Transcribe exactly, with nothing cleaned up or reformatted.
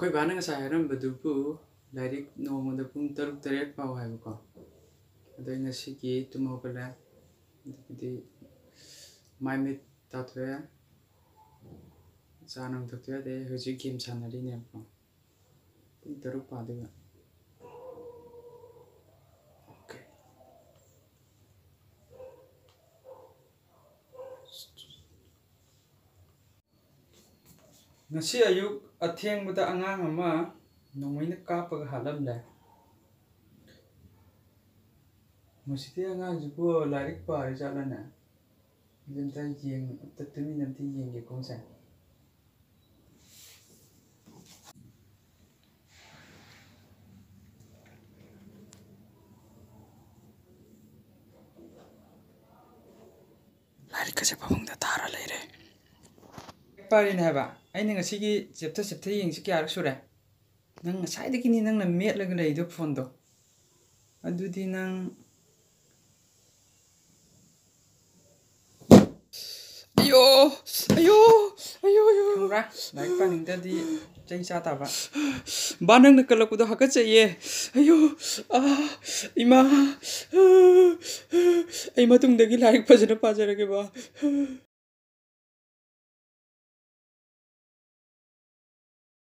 ꯑꯩꯈꯣꯏ ꯕꯥꯅ ꯉꯁꯥꯏ ꯍꯥꯏꯔꯝꯕꯗꯨꯕꯨ ꯂꯥꯏꯔꯤꯛ ꯅꯣꯡꯃꯗ ꯄꯨꯡ ꯇꯔꯨꯛ ꯇꯔꯦꯠ ꯄꯥꯎ ꯍꯥꯏꯕꯀꯣ꯫ ꯑꯗꯣ ꯑꯩ ꯉꯁꯤꯒꯤ ꯇꯨꯝ ꯍꯧꯒꯠꯂꯦ, ꯑꯗꯒꯤꯗꯤ ꯃꯥꯏ ꯃꯤꯠ ꯇꯥꯊꯣꯛꯑꯦ, ꯆꯥ ꯅꯨꯡ ꯊꯛꯇꯣꯛꯑꯦ, ꯑꯗꯩ ꯍꯧꯖꯤꯛ ꯒꯦꯝ ꯁꯥꯟꯅꯔꯤꯅꯦꯕꯀꯣ꯫ ꯄꯨꯡ ꯇꯔꯨꯛ ꯄꯥꯗꯣꯏꯕ꯫ ꯑꯣꯀꯦ꯫ ꯉꯁꯤ ꯑꯌꯨꯛ ꯑꯊꯦꯡꯕꯗ ꯑꯉꯥꯡ ꯑꯃ ꯅꯣꯡꯃꯩꯅ ꯀꯥꯞꯄꯒ ꯍꯥꯠꯂꯝꯂꯦ꯫ ꯃꯁꯤꯗꯤ ꯑꯉꯥꯡꯁꯤꯕꯨ ꯂꯥꯏꯔꯤꯛ ꯄꯥꯔꯤ ꯖꯥꯠꯂꯅꯦ? ꯑꯗꯨ ꯑꯝꯇ ꯌꯦꯡ-, ꯑꯝꯇ ꯇꯨꯃꯤꯟꯅ ꯑꯝꯇ ꯌꯦꯡꯒꯦꯀꯣ ꯉꯁꯥꯏ꯫ ꯂꯥꯏꯔꯤꯛꯀꯁꯦ ꯐꯃꯨꯡꯗ ꯊꯥꯔ ꯂꯩꯔꯦ꯫ ꯄꯥꯔꯤꯅꯦ ꯍꯥꯏꯕ꯫ ꯑꯩꯅ ꯉꯁꯤꯒꯤ ꯆꯦꯞꯇꯔ, ꯆꯦꯞꯇꯔ ꯌꯦꯡꯁꯤ ꯀꯌꯥꯔꯛ ꯁꯨꯔꯦ? ꯅꯪ ꯉꯁꯥꯏꯗꯒꯤꯅꯤ ꯅꯪꯅ ꯃꯦꯠꯂꯒ ꯂꯩꯗꯣ ꯐꯣꯟꯗꯣ꯫ ꯑꯗꯨꯗꯤ ꯅꯪ, ꯑꯌꯣ, ꯑꯌꯣ, ꯑꯌꯣ, ꯑꯌꯣ꯫ ꯈꯪꯕ꯭ꯔꯥ? ꯂꯥꯏꯔꯤꯛ ꯄꯥꯅꯤꯡꯗ꯭ꯔꯗꯤ ꯆꯩ ꯆꯥ ꯇꯥꯕ꯫ ꯕꯥ, ꯅꯪꯅ ꯀꯜꯂꯛꯄꯗꯣ ꯍꯥꯀꯠꯆꯩꯌꯦ꯫ ꯑꯌꯣ, ꯑꯥ, ꯏꯃꯥ, ꯑꯩ ꯃꯇꯨꯡꯗꯒꯤ ꯂꯥꯏꯔꯤꯛ ꯐꯖꯅ ꯄꯥꯖꯔꯒꯦ, ꯕꯥ꯫